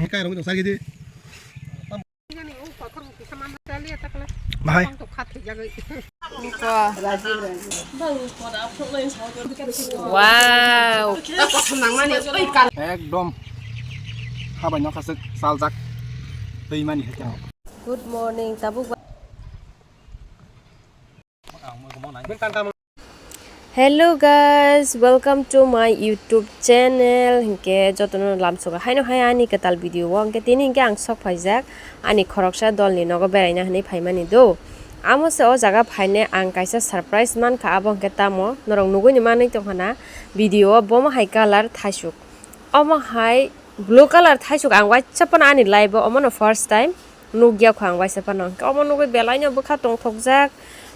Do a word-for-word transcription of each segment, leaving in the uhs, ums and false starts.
Kairok no sagidi. Bahai. Wow. Ekdom. Habai no khasuk saljak. Twi mani hai. Good morning, tabuk. Hello guys, welcome to my YouTube channel. Hinkhe jotono lamsogo haino hai ani kwtal video o. Hinkhe tini hinkhe ang sok phaijak ani khoroksa dolni nogo beraina hinwi phaimani do. Amo se o jaga phaine ang kaisa surprise mankha, abo hinkhe tamo norok nugui ni manwi tongkha na video o, bomo hai colour thaisuk. Omo hai blue colour thaisuk ang waisa phano ani life o omono first time nukya kho ang waisa phano. Hinkhe omo nugui belai no bwkha tongthokjak.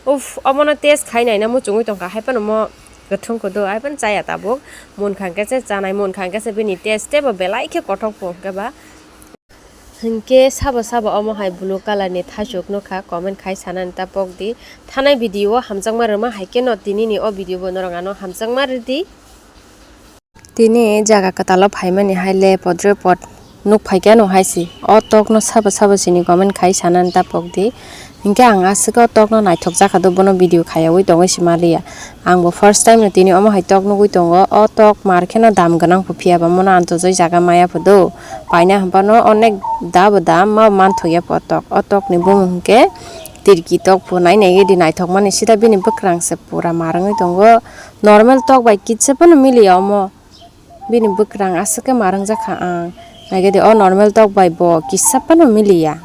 Uff, omono taste khai naina muchungui tongkha, hai phano mo kwthwng kwdw, hai phano chaya tabuk. Munkha hinkhe se chanai, munkha hinkhe se bini taste teibo belai khe kothok bo hinkhe ba. Hinkhe sabo sabo omo hai blue colour ni thaisuk nukha, comment khai sanani ta pokdi. Thanai video o hamjakma rwma hai kheno tini ni o video bo norok ano hamjakma rwdi. Tini jaga kwtalo phaimani hai le podre pod nuk phaikhe ano hai se. O tok no sabo sabo sini comment khai sanani ta pokdi. Hinkhe ang aswk o tok no naithok jakha do, bono video khayaui tongwi se maliya. Ang bo first time no tini omo hai tok nugui tongo. O tok mar kheno dam gwnang pho, phiya ba mono antojoi jaga maya pho do. Paina hwnphano onek da bo dam ma manthokya pho o tok. O tok ni bumung hinkhe tirki tok pho, nai nai di naithok mani sida bini bwkrang se pura mar wngwi tongo. Normal tok bai kisa phano miliya omo. Bini bwkrang aswk khe mar wngjakha ang. Naikhe de o normal tok bai bo kisa phano miliya.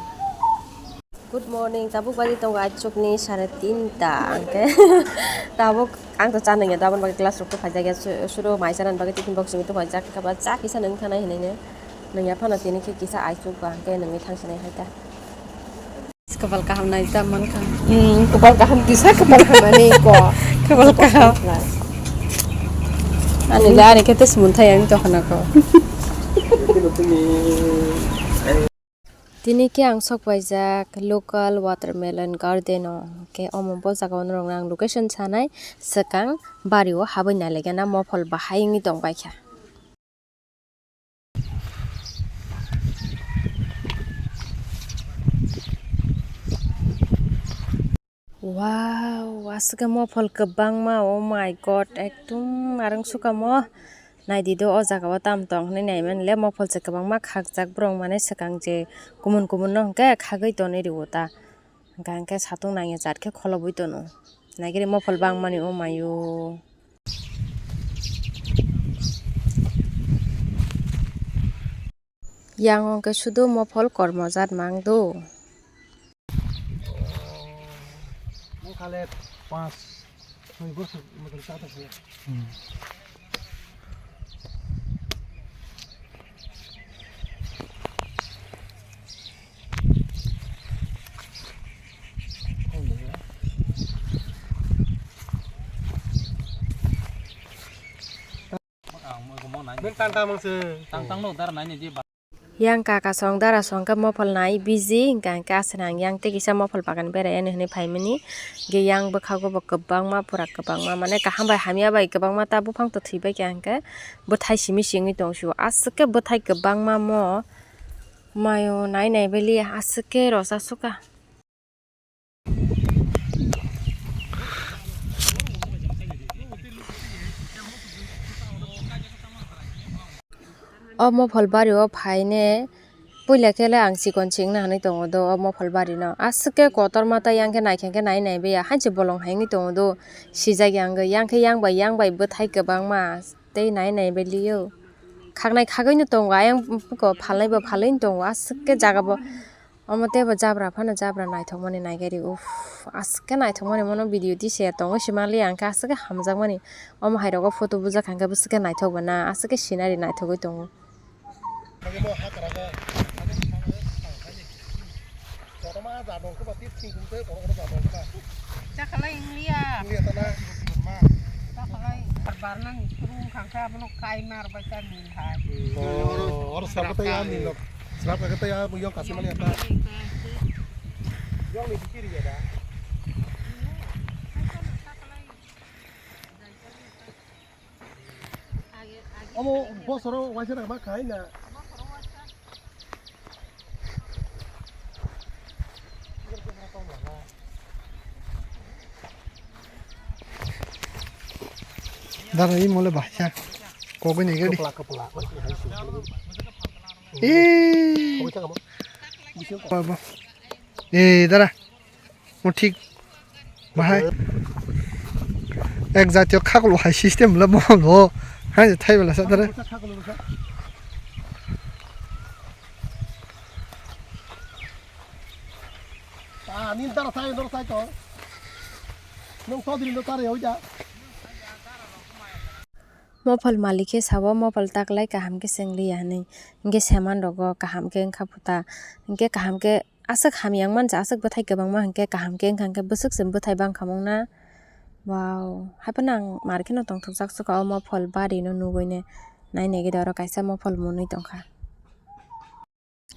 Good morning, tabuk bagi tongo achukni sare tinta. Angkhe tabuk ang to cha nangya, tabuk bagi class rok to phaijak ya, su-, suro mai chanani bagwi tiffin box ni to phaijak, kaba cha kisa nang thanai hinwi nangya phano tini khe kisa aichuk ba, angkhe nangwi thang sinai hai ta. Kwpal kaham nai ta mankha. Hmm, kwpal kaham kisa, kwpal hamani ko. Kwpal kaham. Ani da, ani khe tei sumon thai ang tongkha na ko. Tini khe ang sok paijak local watermelon garden o. Khe omo bo jaga o norok no ang location sanai, swkang bari o habwi nai lai gana, mophol bahai wngwi tong bai kha. Wow, aswk khe mophol kwbangma, oh my God, ekdum arung sukamo. Naidi do o jaga o tam tong hinwi nai mani le, mophol se kwbangma khakjak borok, mane swkang je kumun kumun no hwnkhe khagwi tonwi rwo ta, hwnkha hwnkhe satung nangya jat khe kholobwi tono, naigiri mophol bangmani, oh mayo. Yang hwnkhe sudu mophol kormo jat mang do. Wngkhale panch soi bosor motom cha tongphai. Yang kaka song dara song khe mophol nai busy, hwnkha hwnkhe aswk nang yang tei kisa mophol bagan berai ani hinwi phaimani. Hwnkhe yang bwkhago bo kwbangma pura kwbangma, mane kaham bai hamya bai kwbangma ta buphang to thwi bai kha, hwnkhe bwthai simi simi tong sio. Aswk khe bwthai kwbangma mo mayo nai nai bai liya, aswk khe rosa suka. O mophol bari o phaine puila khe le ang chikon chikna hinwi tongo do o mophol bari no. Aswk khe kotorma tei yang khe naikhe khe nai nai bai ya, hai se bolong hai wngwi tongo do, sijak ya wngwi. Yang khe yang bai yang bai bwthai kwbangma tei nai nai bai lio. Khaknai khagwi no tongo, ayang buko phalnai bo phalwi no tongo, aswk khe jaga bo. Omo teibo jabra phano jabra naithokmani naigari, uff, aswk khe naithokmani, mono video tisa tongwi se manliya, hwnkhe aswk khe hamjakmani. Omo hairogo photo bujak hwnkhe bwswk khe naithok bana, aswk khe scenery naithogwi tongo. Chakhalai wngya. Chakhalai barnani phuru wngkha khe abono kai mar bai ta mil hai. Oh, oro srapkha tei a mil rok. Srapkha khe tei a buiyong kasimani ata. Yong ni bikiri ya da. Omo bosoro waisa rang ma khai na. Dara, imo le bahai sa. Kogwi ni gari. Eh. Baba. Eh, dara. Mo thik. Bahai. Ek jatiyo khaklo hai system la mo lo. Hai thai bela sa dara. Ah, ni dara thai, dara thai to. Nung to diri no tare hoja. Mophol malik khe sao, mophol taklai kaham khe chwng liya hinwi. Hinkhe seman rogo kaham khe wngkha phuta. Hinkhe kaham khe aswk hamya wngmani cha, aswk bwthai kwbangma hinkhe kaham khe wngkha, hinkhe bwswk se bwthai bangkha mungna. Wow, haiphano ang mar kheno tongthokjak sukha o mophol bari no nugwi ne. Nai nai gede oro kaisa mophol mwnwi tongkha.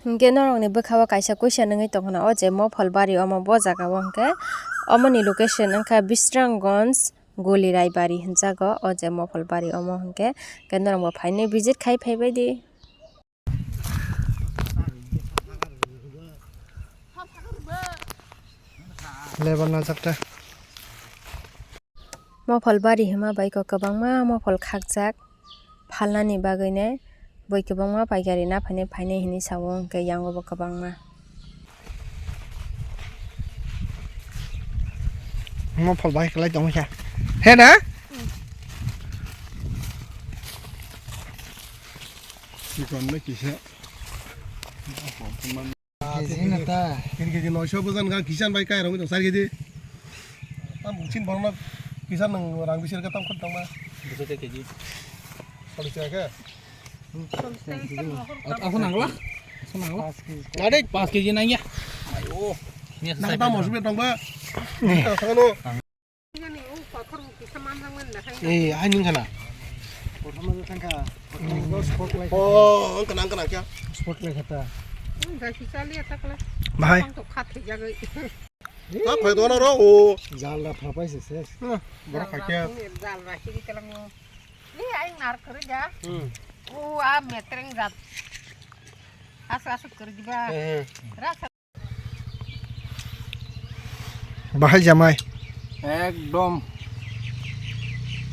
Hinkhe norokni bwkha-o kaisa question wngwi tongkha na, o je mophol bari omo bo jaga-o hinkhe omoni location wngkha Bishrangganj Golirai bari hinjago, o je mophol bari omo hinkhe, hinkhe norokbo phainwi visit khai phaibaidi. Lebar najak ta. Mophol bari hima bai kok kwbangma mophol khakjak phalnani bagwino bui kwbangma paigari naphainai phainai hinwi sao, hinkhe yango bo kwbangma. Mophol bai kwlai tongwi kha. He na? Chikon no kisa. Kg na ta. Tin kg noisho bwjan kha, kisan bai kai rong tong, char kg. Tam buksin borno kisan nang rang bisir ka tam khot tong ma. Duso te kg. Cholish taka khe. Aku nangla? Aku nangla? Nade? Pas kg nangya. Ayo. Nang tam mo sube tong ba. Tang sangano. Eh, hai nung khana. Prothom no thangkha. Sport lai. Oh, ang kana, ang kana kya? Sport lai khata. Bahai. Ta phai dona ro o. Jal ra phapai se ses. Borok khai kya? Jal ra sigi kalang. Ni ai nar kari ja. Hmm. O a metreng jat. Asu asu kari diba. Eh. Ra Bahai jamai. Ekdom.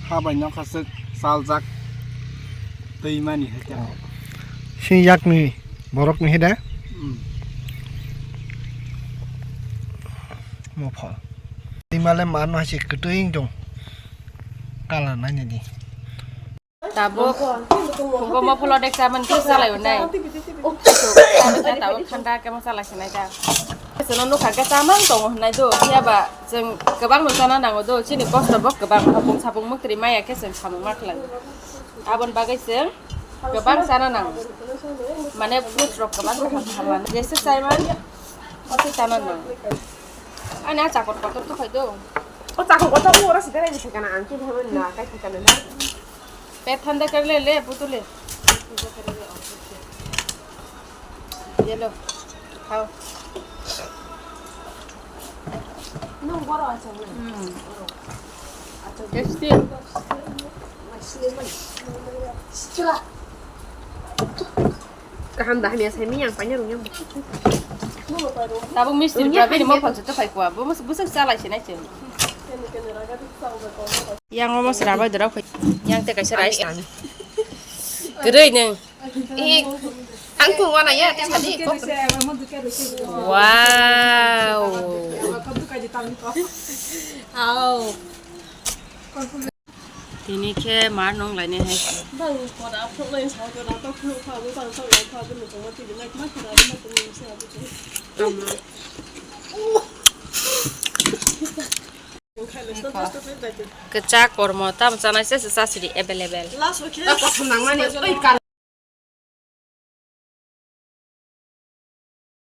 Habai no khaswk chaljak. Twi mani hai khe. Sing yakni borok ni heda. Hmm. Mo phol. Twi male mano hai se kwtwi wng tong. Kalar nai nai di. Tabuk, hugo mopholo deksa man khe salai unai. Tabuk thanda khe ma salai sinai da. Seno nukha khe chamang tongo hinai do. Phiya ba chwng kwbang no chana nango do. Chini kosto bo kwbang. Hopung sapung mwktri maya khe chwng samung ma khlai. Aboni bagwi chwng kwbang chana nango. Mane fruits rok kwbang kaham kaham mane. Jesa chaiman, oso chana nango. Ani a chakot kotor to khai do. O chakot kotor mo ora sidere ni thikana ang khe bhaman na kai thikana na. Pet thanda kar le, le, putu le. Ye lo. Khao. Nung boro achang na. Hmm. Achang. Tasty. Chula. Kaham da hamya sai miyang paina rung yang. Tabuk misti rwgya bini mopol se to phai kwa. Bo bwswk chalai se nai se. Yang omo sra bai dora phai. Yang te kaisa rice tang. Kwrwi nung. Eh, ang kung wana ya, te sadi. Wow. Au. Tini khe mar nung lainai hai. Kwchak kormo tamo chanai se se chasiri available.